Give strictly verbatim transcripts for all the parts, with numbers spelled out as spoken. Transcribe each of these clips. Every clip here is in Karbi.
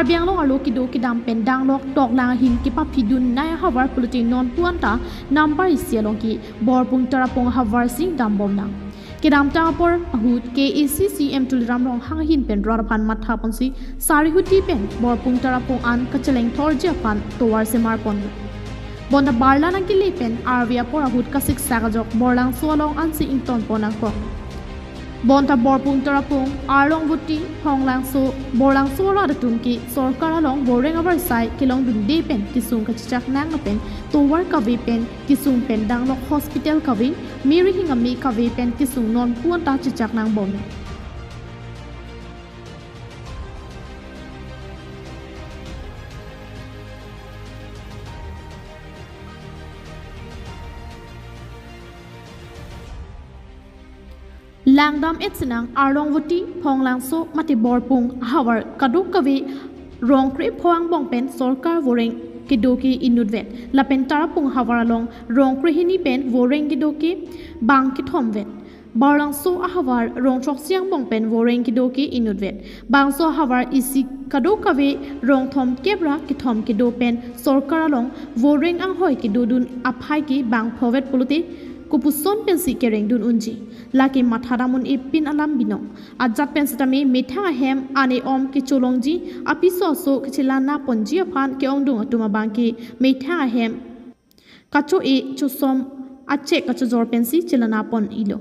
Karbi Anglong arlo kedo kedam pen danglok toklang ahin kepaphidun nei ahavar pulote nonpu anta number isi along ke Borpung Tarapung ahavar si dambom nang. Kedamtang apor ahut K A A C C M Tuliram Ronghang ahin pen rat aphan matha ponsi Sarihuti pen Borpung Tarapung an kacheleng thorji aphan tovar semar pon. Bonta barla nangkele pen arve apor ahut kasiksak ajok Borlangso along ansi ington pon nangkok. Bonta Borpung Tarapung, Arlongvoti, Phonglangso, Borlangso arat atum ke sorkar along voreng avarsai kelongdunde pen kesung kachechak nang lapen tovar kave pen kesung pen danglok hospital kave, miri hingami kave pen kesung nonpu anta chechak nangbom. Langdam et sinang Arlongvoti, Phonglangso mate Borpung ahavar kadokave rong krepho angbong pen sorkar voreng kedo ke inutvet. Lapen Tarapung ahavar along rong krehini pen voreng kedo ke bang kethomvet. Borlangso ahavar rong throksi angbong pen voreng kedo ke inutvet. Bangso ahavar isi kadokave rong thomkep ra kethom kedo pen sorkar along voreng anghoi kedodun aphai ke bang phovet pulote kopuson pensi kerengdun unji. Lake matha dam un-e pin alam binong. Ajat pen setame methang ahem ane om kecholongji apiso aso kachelana ponji aphan ke-ongdung atum abang ke methang ahem kacho-e chosom achek kachojor pensi chelana pon-ilo.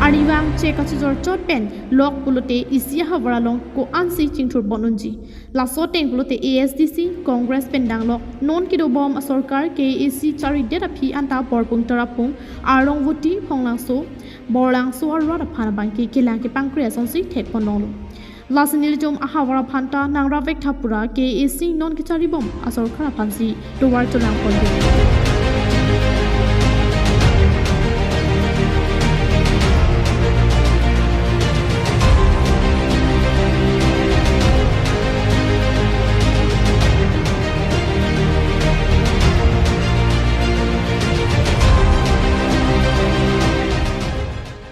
Arnivang chek kachojor chot pen lok pulote isi ahavar along ko-ansi chingthur pon unji. Laso ateng pulote A S D C, Congress pen danglok non kedobom asorkar K A A C charidet aphi anta Borpung Tarapung, Arlongvoti, Phonglangso, Borlangso arat aphan abang ke kelang kepangkre asonsi thek pon longlo. Lasi nelitum ahavar aphan ta nang ravek tha pura K A A C non kecharibom asorkar aphansi tovar chelang pon.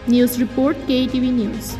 News report, K T V News.